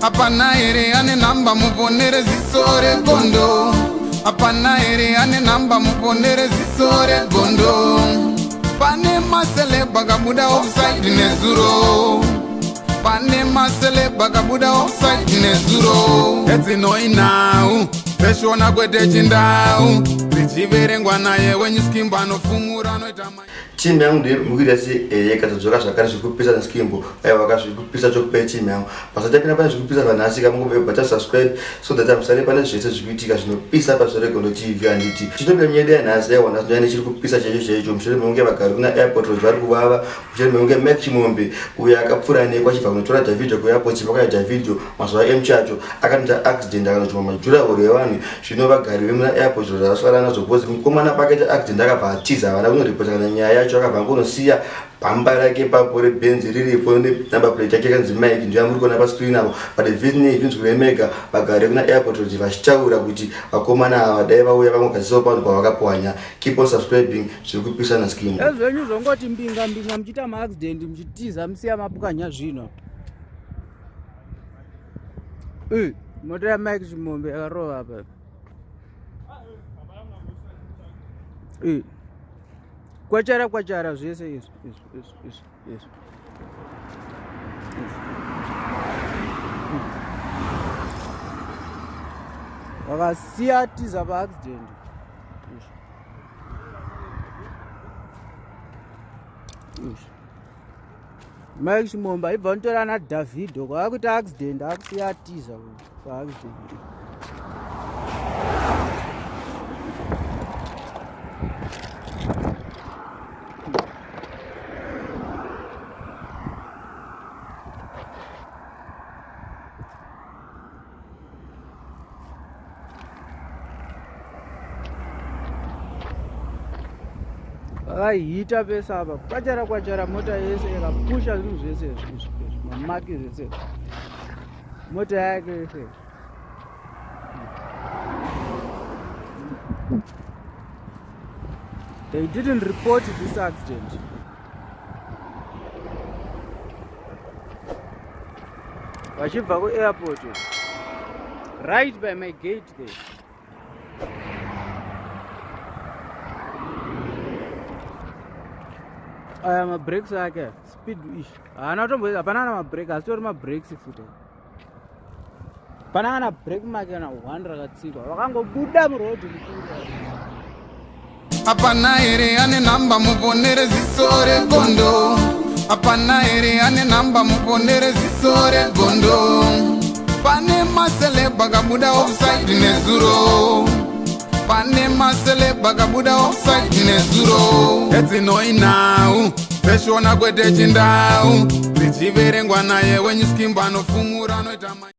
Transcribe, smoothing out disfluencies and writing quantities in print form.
Hapana here ane nhamba muponere ziso regondo? Hapana here ane nhamba muponere ziso regondo? Pane maceleb akabuda offside nezuro. Pane maceleb akabuda offside nezuro. Edzinoi nhau dzeshona kwete chindau dzichiverengwa naye wenyu Skimbo anofumura anoita. Team yangu ndiye mukuita se yakatodzoka zvakare zvekupisa neskimbo. Aiwa ka zvekupisa chokupai team yangu. Pasati tapinda pane zvekupisa vanhasi ka mungobva bata subscribe so that musare pane zvese zvikuitika zvinopisa paZveregondo TV handiti. Tinopinda munyaya yedu yanhasi. Aiwa nhasi ndonyaya chiri kupisa chaicho chaicho mushure mekunge vagari kuna airport road vari kuvava mushure mekunge Mac Chimombe uyo akapfuura neko achibva kunotora Davido kuairport pakauya Davido mazuva emuchato akanoita accident akanochuma majurahoro evanhu. Zvino vagari vemuna airport road vaswara nazvo because mukomana pakaita accident akabva atiza, havana kunoripota kana nyaya yacho, akabva angonosiya bhamba rake papo rebenzi riripo nenumber plate yake yakanzi Mike, ndiyo yamuri kuona pascreen apo. But vhini zvinzwire mega vagari vekuna airport road vachitaura kuti vakomana ava dai vauya vangogadzisawo panhu pavakapwanya. Keep on subscribing, zviri kupisa naskin. Ezvenyu zvongoti mbinga mbinga muchiita maaccident muchitiza musiya mapwanya zvino. Mota yaMike Chimombe yakarova apa. Kwachara kwachara zvese izvi izvi izvi izvi izvi. Vakasiya tiza paaccident. Izvi. Mike Chimombe aibva anotora ana Davido kwakuita accident akusiya atiza paaccident. Vakaihita pese apa kwachara kwachara mota yese yakapusha zvinhu zvese izvi mamaki zvese mota yake yese. They didn't report this accident. Vachibva kuairport right by my gate there. Aya mabreaks ake speed ish haana kutombo hapana kana mabreak asi tori mabreaks futi hapana kana break make kana one rakatsikwa vakangobuda muroad mukuru. Hapana here ane nhamba muponere ziso regondo? Hapana here ane nhamba muponere ziso regondo? Pane maceleb akabuda offside nezuro. Pane maceleb akabuda offside nezuro. Edzinoi nhau dzeshona kwete chindau dzichiverengwa naye wenyu Skimbo anofumura anoita.